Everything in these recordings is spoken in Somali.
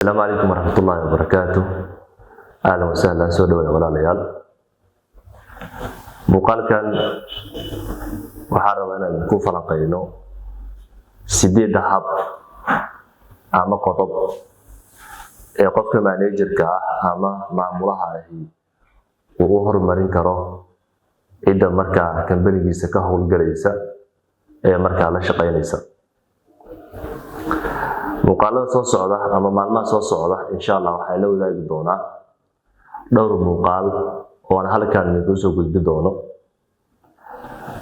Asalaamu calaykum waraxmatullaahi wabarakaatu. Ahlan wasahlan, soo dhawaada walaalayaal. Muuqaalkan waxaan rabaa inaan ku falanqeyno sideedda hab ama qodob ee qofka managerka ah ama maamulaha ahi uu u horumarin karo cidda markaa kambanigiisa ka howlgalaysa ee markaa la shaqeynaysa. Muuqaalada soo socda ama maalmaha soo socda, insha Allah, waxaa la wadaagi doonaa dhowr muuqaal oo aan halkan idinku soo gudbi doono.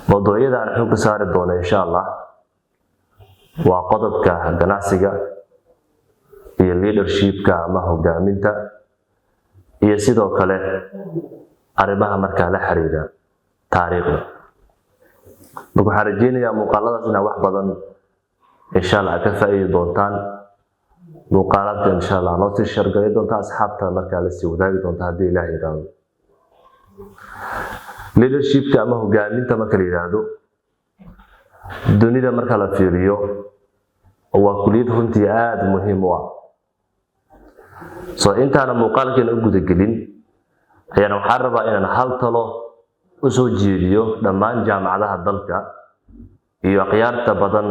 Mawduucyada aan xoog ka saari doono, insha Allah, waa qodobka ganacsiga iyo leadershipka ama hogaaminta, iyo sidoo kale arrimaha markaa la xiriira taariikhda. Marka waxaan rajeynayaa muuqaaladaas inaa wax badan, insha Allah, aad ka faa'iidi doontaan. Muuqaalaadka, insha Allah, noo sii share garay doonta, asxaabta markaa la sii wadaagi doonta, haddii Ilaah yidhaahdo. Leadershipka ama hogaaminta marka la yidhaahdo, dunida marka la fiiriyo, waa kuliyad runtii aada muhiim u ah. So intaana muuqaalkeena u gudagelin ayaana waxaan rabaa inaan hal talo u soo jeediyo dhammaan jaamacadaha dalka iyo akhyaarta badan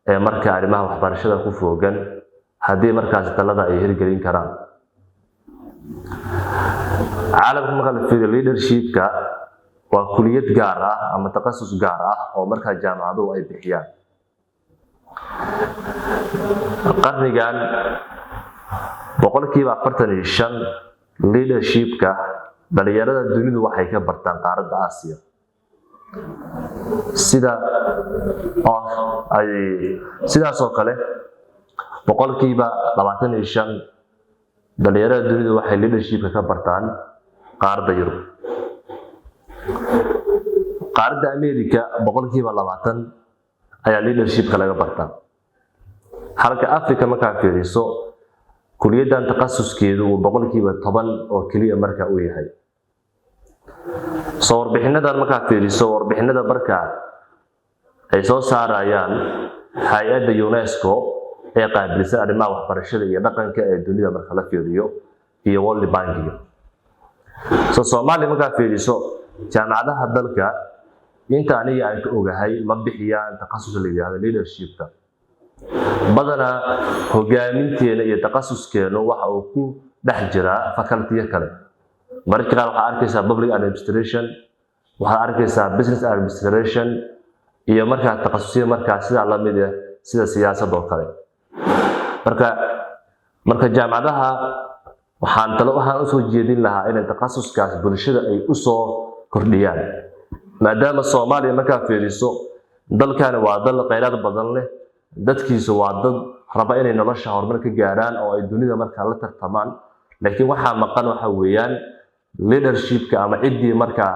ee marka arrimaha waxbarashada ku foogan, haddii markaasi talada ay hirgelin karaan. Caalamka marka la fiiriyo, leadershipka waa kuliyad gaar ah ama takhasus gaar ah oo markaa jaamacaduhu ay bixiyaan. Qarnigan 45% leadershipka dhalinyarada dunidu waxay ka bartaan qaaradda Aasiya, sida ay sidaasoo kale 25% dhalinyarada dunidu waxay leadershipka ka bartaan qaaradda Yurub. Qaaradda America 20% ayaa leadershipka laga bartaa, halka Africa markaa fiiriso kuliyaddan takhasuskeedu uu 10% oo keliya marka uu yahay. Soo warbixinadan markaa fiiriso, warbixinada markaa ay soo saarayaan hay-adda UNESCO ee qaabilsan arrimaha waxbarashada iyo dhaqanka ee dunida marka la fiiriyo, iyo World Bankiga. So Soomaaliya markaa fiiriso, jaamacadaha dalka, inta aniga aan ka ogahay, ma bixiyaan takhasus la yidhaahdo leadershipka. Badanaa hogaaminteena iyo takhasuskeenu waxa uu ku dhex jiraa facultiyo kale. Mararka qaar waxaad arkaysaa public administration, waxaad arkaysaa business administration, iyo markaa takhasusyo markaa sidaa la mid ah, sida siyaasad oo kale. Marka jaamacadaha waxaan talo waxaan usoo jeedin lahaa inay takhasuskaas bulshada ay usoo kordhiyaan, maadaama Soomaaliya markaa fiiriso, dalkani waa dal kheyraad badan leh, dadkiisu waa dad raba inay nolosha horumar ka gaaraan oo ay dunida markaa la tartamaan, laakiin waxaa maqan waxa weeyaan leadershipka ama ciddii markaa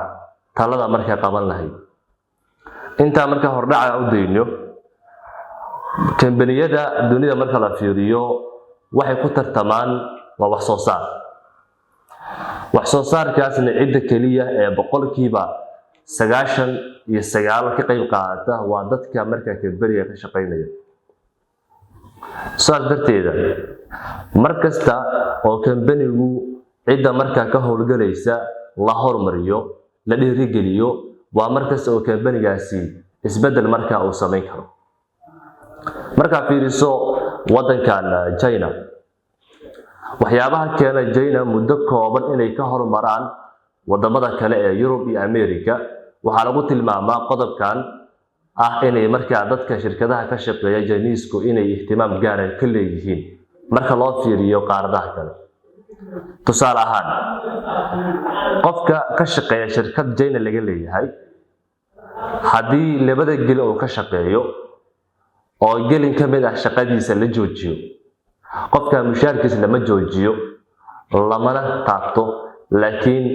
talada markaa qaban lahayd. Intaa markaa hordhaca u dayno, kambaniyada dunida marka la fiiriyo waxay ku tartamaan waa wax soo saar. Wax soo saarkaasna cidda keliya ee 99% ka qayb qaadata waa dadka markaa kambaniga ka shaqaynaya. Saas darteeda, mar kasta oo kambanigu cidda markaa ka howlgalaysa la hormariyo, la dhiirigeliyo, waa mar kasta oo kambanigaasi isbeddel markaa uu samayn karo. Markaa fiiriso waddankan China, waxyaabaha keena China muddo kooban inay ka horumaraan wadamada kale ee Yurub iyo America waxaa lagu tilmaamaa qodobkan ah inay markaa dadka shirkadaha ka shaqeeya Jiniisku inay ihtimaam gaara ka leeyihiin marka loo fiiriyo qaaradaha kale. Tusaale ahaan, qofka ka shaqeeya shirkad China laga leeyahay, haddii labada geli uu ka shaqeeyo oo gelin ka mid ah shaqadiisa la joojiyo, qofka mushaarkiisa lama joojiyo, lamana taabto, laakiin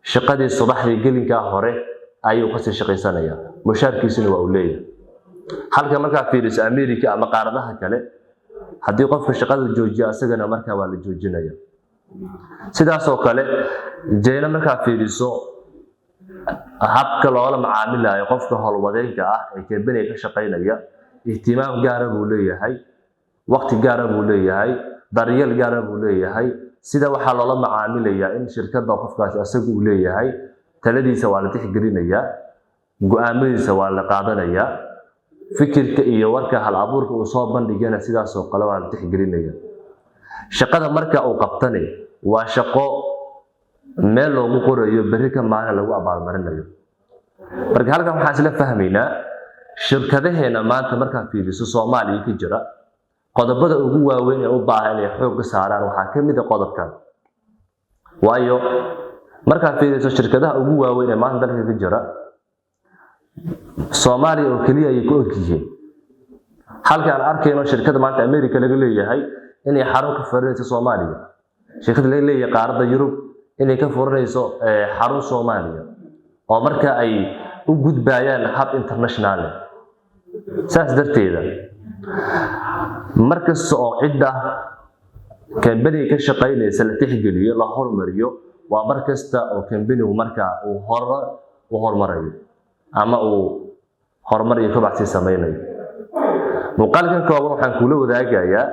shaqadii subaxdii gelinkaa hore ayuu kasii shaqaysanayaa, mushaarkiisuna waa uu leeyahay. Halka markaa fiiriso America ama qaaradaha kale, haddii qofka shaqada joojiyo, asagana markaa waa la joojinaya. Sidaasoo kale China markaa fiiriso, habka loola macaamilayo qofka howlwadeenka ah ee kambaniga ka shaqaynaya ihtimaam gaara buu leeyahay, waqti gaara buu leeyahay, Daryeel gaara buu leeyahay. Sida waxaa loola macaamilayaa in shirkadda qofkaasi asagu uu leeyahay. Taladiisa waa la tixgelinayaa, go-aamadiisa waa la qaadanayaa, fikirka iyo warka hal abuurka uu soo bandhigana sidaasoo kale waa la tixgelinaya. Shaqada marka uu qabtane waa shaqo meel loogu qorayo, berri ka maalin lagu abaalmarinayo. Marka halkan waxaan isla fahmaynaa, shirkadaheena maanta markaa fiiriso Soomaaliya ka jira, qodobada ugu waaweyn ee u baahan inay xoogga saaraan waxaa ka mid a qodobkan. Waayo, markaad fiiriso shirkadaha ugu waaweyn ee maanta dalka ka jira, Soomaaliya oo keliya ayay ku og yihiin, halka aan arkayno shirkada maanta America laga leeyahay inay xarun ka furanayso Soomaaliya, shirkada laga leeyahay qaaradda Yurub inay ka furanayso xarun Soomaaliya, oo marka ay u gudbayaan hab international. Saas darteeda, markasta oo cidda kambaniga ka shaqaynaysa la tixgeliyo, la hormariyo, waa mar kasta oo kambanigu markaa uu hore u hormarayo ama uu horumar iyo kobac sii samaynayo. Muuqaalkan kooban waxaan kula wadaagayaa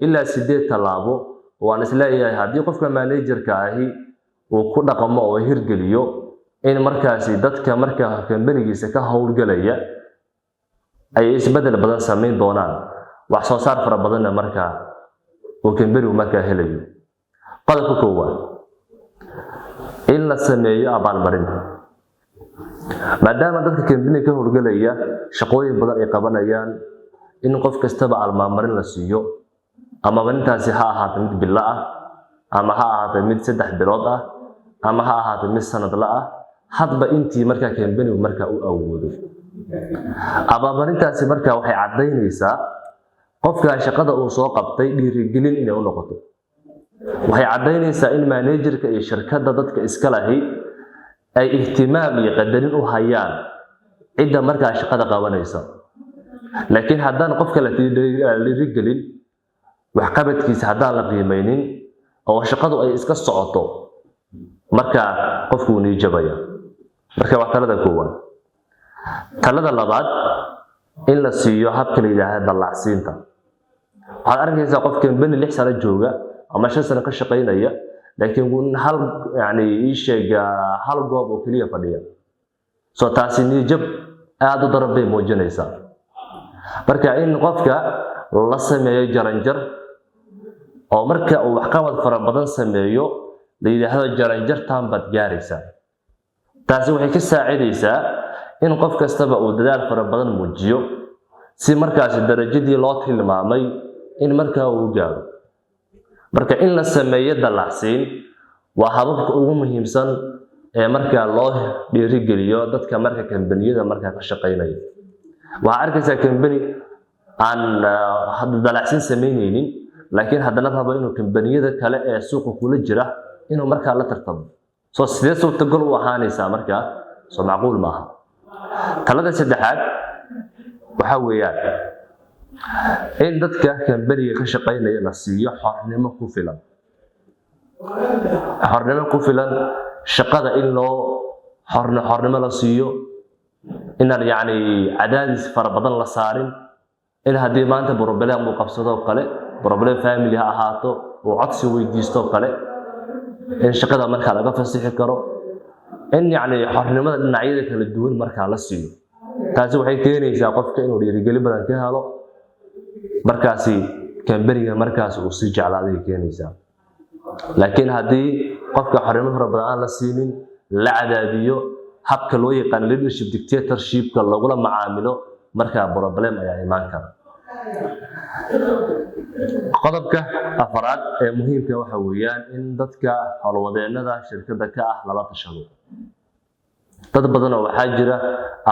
ilaa 8 tallaabo oo aan isleeyahay haddii qofka managerka ahi uu ku dhaqmo oo hirgeliyo, in markaasi dadka markaa kambanigiisa ka howlgalaya ay isbedel badan samayn doonaan, wax soo saar fara badanna markaa uu kambanigu markaa helayo. Qodobka koowaad, in la sameeyo abaalmarin. Maadaama dadka kambaniga ka howlgalaya shaqooyin badan ay qabanayaan, in qof kastaba abaalmarin la siiyo, ama marintaasi ha ahaato mid bilo ah, ama ha ahaato mid 3 bilood ah, ama ha ahaato mid sanadla ah, hadba intii markaa kambanigu markaa u awoodo. Abaalmarintaasi markaa waxay caddaynaysaa qofkaa shaqada uu soo qabtay, dhiirigelin inay u noqoto. Waxay caddaynaysaa in managerka iyo shirkadda dadka iska lahi ay ihtimaam iyo qadarin u hayaan cidda markaa shaqada qabanaysa. Laakiin haddaan qofka la dhiirigelin, waxqabadkiisa haddaan la qiimaynin, oo shaqadu ay iska socoto, marka qofku wuu niijabaya. Marka waa talada koowaad. Talada labaad, in la siiyo habka la yidhaahda dallacsiinta. Waxaad arkaysaa qof kambani 6 sano jooga ama 5 sano ka shaqaynaya, laakiin hal, yani ii sheeg, hal goob oo keliya fadhiya. So taasi niijab aada u daran bay muujinaysaa. Marka in qofka la sameeyo jaranjar, oo marka uu waxqabad fara badan sameeyo la yidhaahdo jaranjartan baad gaaraysaa, taasi waxay ka saacidaysaa in qof kastaba uu dadaal fara badan muujiyo, si markaasi darajadii loo tilmaamay in markaa uu gaaro. Marka in la sameeyo dallacsiin waa hababka ugu muhiimsan ee markaa loo dhiirigeliyo dadka marka kambaniyada markaa ka shaqaynaya. Waxaa arkaysaa kambani aan hadda dallacsiin samaynaynin, laakiin haddana rabo inuu kambaniyada kale ee suuqa kula jira inuu markaa la tartamo. Soo sidee suurtagal u ahaanaysaa markaa? Soo macquul maaha. Talada saddexaad waxaa weeyaan in dadka kambaniga ka shaqaynaya la siiyo xornimo ku filan, xornimo ku filan shaqada, in loo xornimo la siiyo, inaan yacni cadaadis fara badan la saarin, in haddii maanta problem uu qabsado kale, problem family ha ahaato, uu codsi weydiisto kale, in shaqada markaa laga fasixi karo, in yacni xornimada dhinacyada kala duwan markaa la siiyo. Taasi waxay keenaysaa qofka inuu dhiirigeli badan ka helo, markaasi kambaniga markaas uu sii jeclaaday keenaysaa. Laakiin haddii qofka xornimo fara badan aan la siinin, la cadaadiyo, habka loo yaqaan leadership dictatorshipka lagula macaamilo, markaa problem ayaa imaan kara. Qodobka afaraad ee muhiimka waxa weeyaan in dadka howlwadeennada shirkadda ka ah lala tashado. Dad badan oo waxaa jira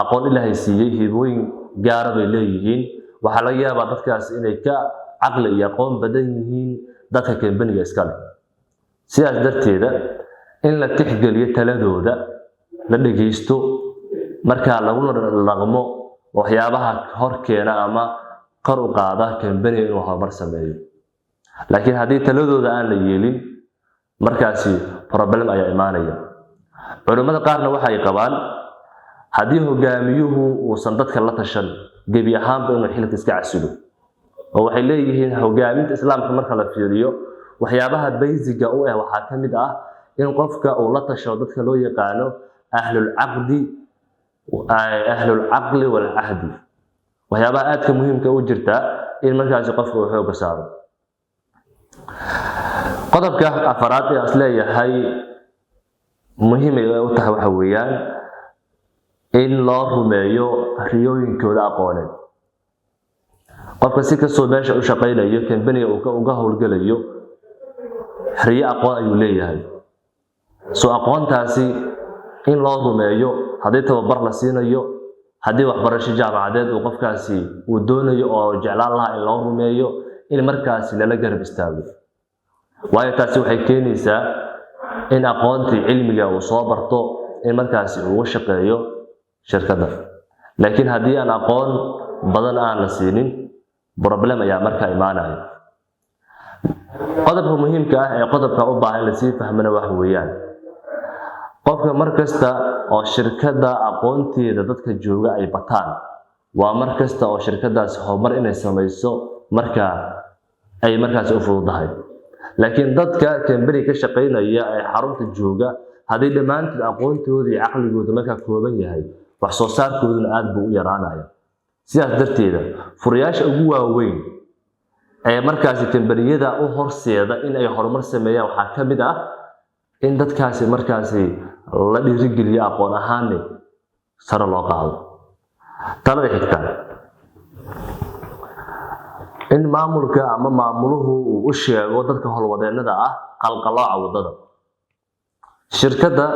aqoon Ilaahay siiyey, hibooyin gaara bay leeyihiin. Waxaa laga yaabaa dadkaas inay ka caqli iyo aqoon badan yihiin dadka kambaniga iska leh. Sidaas darteeda, in la tixgeliyo taladooda, la dhegaysto, markaa laguna dhaqmo waxyaabaha hor keena ama kor u qaada kambaniga inuu horumar sameeyo. Laakiin haddii taladooda aan la yeelin, markaasi problem ayaa imaanaya. Culimmada qaarna waxay qabaan haddii hogaamiyuhu uusan dadka la tashan, gebi ahaanba inuu xilka iska casilo. Oo waxay leeyihiin hogaaminta Islaamka marka la fiiriyo, waxyaabaha basic-ga u ah waxaa ka mid ah in qofka uu la tashado dadka loo yaqaano ahlulcaqdi, ahlulcaqli walcahdi. Waxyaabaha aadka muhiimka u jirta in markaasi qofka uu xooga saaro. Qodobka afaraad ee is leeyahay muhiim ay u tahay waxa weeyaan in loo rumeeyo riyooyinkooda aqooneed. Qofka si kastoo meesha u shaqaynayo, kambaniga uu uga howlgelayo, riyo aqoon ayuu leeyahay. Soo aqoontaasi in loo rumeeyo, haddii tababar la siinayo, haddii waxbarasho jaamacadeed uu qofkaasi uu doonayo oo jeclaan lahaa, in loo rumeeyo, in markaasi lala garab istaago. Waayo, taasi waxay keenaysaa in aqoontii cilmiga uu soo barto in markaasi uga shaqeeyo shirkadda. Laakiin haddii aan aqoon badan aan la siinin, problem ayaa markaa imaanaya. Qodobka muhiimka ah ee qodobka u baahan in lasii fahmana waxa weeyaan, qofka mar kasta oo shirkadda aqoonteeda dadka jooga ay bataan, waa mar kasta oo shirkaddaasi horumar inay samayso marka ay markaasi u fududahay. Laakiin dadka kambani ka shaqaynaya ee xarunta jooga, haddii dhammaantood aqoontooda iyo caqligooda markaa kooban yahay, wax soo saarkooduna aad buu u yaraanaya. Sidaas darteeda, furayaasha ugu waaweyn ee markaasi kambaniyada u horseeda in ay horumar sameeyaan waxaa ka mid ah in dadkaasi markaasi la dhiirigeliyo, aqoon ahaanne sare loo qaado. Talada xigta, in maamulka ama maamuluhu uu u sheego dadka howlwadeennada ah qalqalooca waddada shirkadda.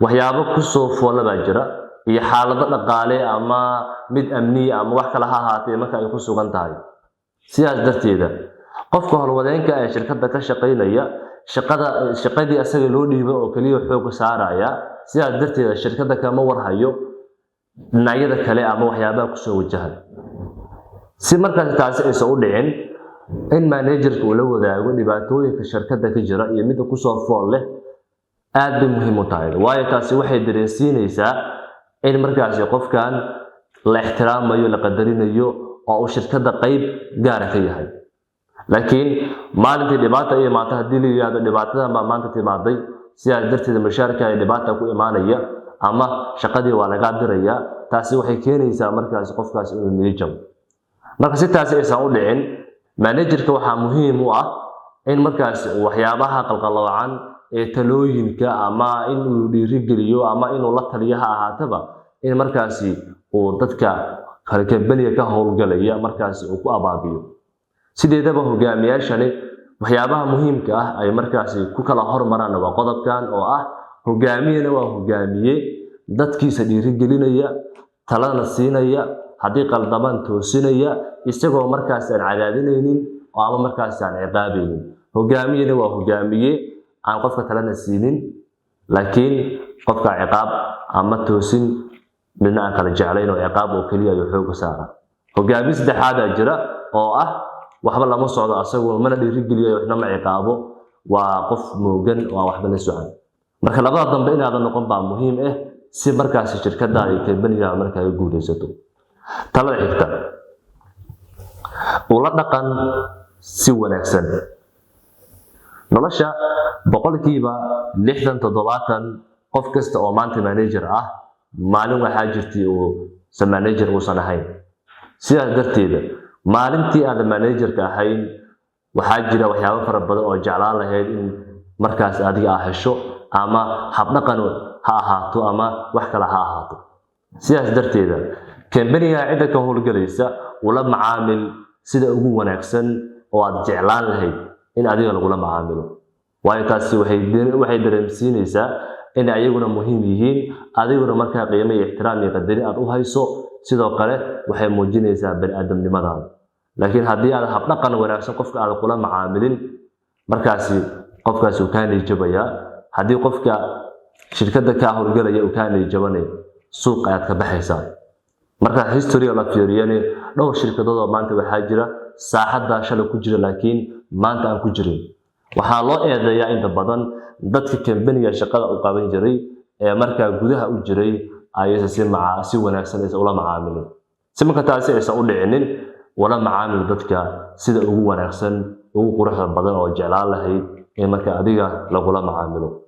Waxyaabo kusoo foolla baa jira iyo xaalado dhaqaale ama mid amniya ama wax kale ha ahaatee marka ay ku sugan tahay. Sidaas darteeda, qofka howlwadeenka ee shirkadda ka shaqaynaya, shaqada shaqadii asaga loo dhiibo oo keliya xooga saaraya. Sidaas darteeda, shirkadda kama warhayo dhinacyada kale ama waxyaabaha kusoo wajahan. Si markaasi taasi aysan u dhicin, in manager-ka uu la wadaago dhibaatooyinka shirkadda ka jira iyo midda kusoo fool leh aad bay muhiim u tahay. Waayo, taasi waxay dareensiinaysaa in markaasi qofkan la ixtiraamayo, la qadarinayo oo uu shirkadda qayb gaara ka yahay. Laakiin maalintii dhibaata ay imaato, haddii la yidhaahdo dhibaatadan baa maanta timaaday, sidaas darteed mushaarka ay dhibaata ku imaanaya ama shaqadii waa lagaa dirayaa, taasi waxay keenaysaa markaasi qofkaasi inuu niyad jabo. Marka si taasi aysan u dhicin, manager-ka waxaa muhiim u ah in markaasi waxyaabaha qalqaloocan ee talooyinka ama inuu dhiirigeliyo ama inuu la taliyo ha ahaataba, in markaasi uu dadka kambaniga ka howlgalaya markaasi uu ku abaabiyo. Sideedaba, hogaamiyaashani waxyaabaha muhiimka ah ay markaasi ku kala hormaraan waa qodobkan oo ah hogaamiyena waa hogaamiye dadkiisa dhiirigelinaya, talana siinaya, haddii qaldamaan toosinaya, isagoo markaasi aan cadaadinaynin oo ama markaasi aan ciqaabaynin. Hogaamiyena waa hogaamiye aan qofka talana siinin, laakiin qofka ciqaab ama toosin midna aan kala jeclayn, oo ciqaab oo keliya ayuu xooga saara. Hogaamiye saddexaadaa jira oo ah waxba lama socdo, asaguna mana dhiirigeliyo, waxna ma ciqaabo, waa qof moogan oo aan waxba la socon. Marka labada dambe inaadan noqon baa muhiim ah, si markaasi shirkadda iyo kambaniga marka ay guulaysato. Talada xigta, ula dhaqan si wanaagsan. Nolosha 60%, 70, qof kasta oo maanta manager ah, maalin waxaa jirtay uusan manager uusan ahayn. Sidaas darteeda, maalintii aadan manager-ka ahayn, waxaa jira waxyaabo fara badan oo jeclaan lahayd in markaas adiga aa hesho, ama habdhaqan ha ahaato ama wax kale ha ahaato. Sidaas darteeda, kambaniga cidda ka howlgalaysa ula macaamil sida ugu wanaagsan oo aad jeclaan lahayd in adiga lagula macaamilo. Waayo, taasi waxay dareemsiinaysaa in ayaguna muhiim yihiin, adiguna markaa qiimo iyo ixtiraam iyo qadarin aad u hayso. Sidoo kale, waxay muujinaysaa bani aadamnimadaada. Laakiin haddii aad habdhaqan wanaagsan qofka aad kula macaamilin, markaasi qofkaasi uu kaa niyadjabayaa. Haddii qofka shirkadda kaa howlgalaya uu kaa niyadjabanaya, suuq ayaad ka baxaysaa. Marka history-ga la fiiriyani, dhowr shirkadood oo maanta waxaa jira saaxadda shalay ku jira laakiin maanta aan ku jirin. Waxaa loo eedeeyaa inta badan dadka kambaniga shaqada u qaban jiray ee markaa gudaha u jiray ayaysan si wanaagsan aysan ula macaamilin. Si marka taasi aysan u dhicinin, Ula macaamil dadka sida ugu wanaagsan, ugu quruxda badan oo jeclaan lahayd in marka adiga lagula macaamilo.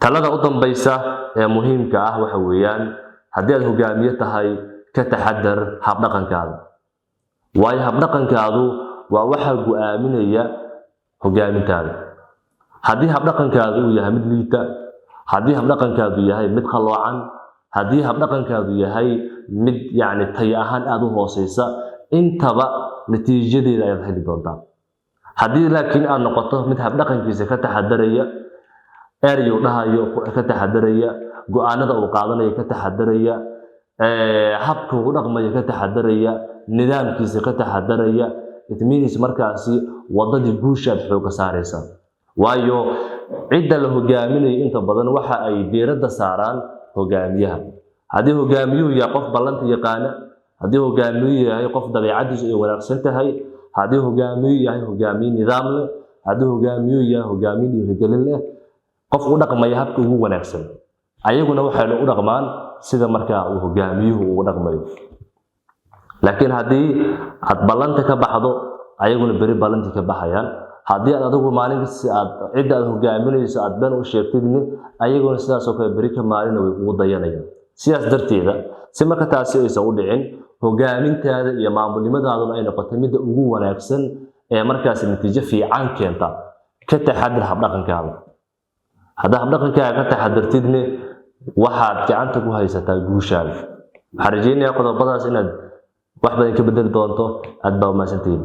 Talada u dambaysa ee muhiimka ah waxa weeyaan, haddii aad hogaamiye tahay, ka taxadar habdhaqankaada, waayo habdhaqankaadu waa waxa go'aaminaya hogaamintaada. Haddii habdhaqankaadu uu yahay mid liita, haddii habdhaqankaadu yahay mid qaloocan, haddii habdhaqankaadu yahay mid yacni tayo ahaan aada u hooseysa, intaba natiijadeeda ayaad heli doontaa. Haddii laakiin aad noqoto mid habdhaqankiisa ka taxadaraya, ereyuu dhahayo ka taxadaraya, go'aanada uu qaadanayo ka taxadaraya, habka uu dhaqmayo ka taxadaraya, nidaamkiisa ka taxadaraya, it means markaasi wadadii guushaad xooga saaraysaa. Waayo cidda la hogaaminayo inta badan waxa ay diiradda saaraan hogaamiyaha. Haddii hogaamiyuhu yahay qof ballanta yaqaana, haddii hogaamiyuhu yahay qof dabeecadiisu ay wanaagsan tahay, haddii hogaamiyuhu yahay hogaamiye nidaam leh, haddii hogaamiyuhu yahay hogaamiye dhiirigelin leh, qof u dhaqmaya habka ugu wanaagsan, ayaguna waxayna u dhaqmaan sida markaa uu hogaamiyuhu ugu dhaqmayo. Laakiin haddii aad ballanta ka baxdo, ayaguna beri ballantii ka baxayaan. Haddii aad adigu maalin kasta aad cidda aad hogaaminayso aad been u sheegtidni, ayaguna sidaasoo kale beri ka maalina way kugu dayanayaan. Sidaas darteeda, si marka taasi aysan u dhicin, hogaamintaada iyo maamulnimadaaduna ay noqoto midda ugu wanaagsan ee markaasi natiijo fiican keenta, ka taxadir habdhaqankaada. Haddaa habdhaqankaaga ka taxadirtidne, waxaad gacanta ku haysataa guushaada. Waxaan rajeynayaa qodobadaas inaad wax badan ka bedeli doonto. Aad baa umahadsantihiin.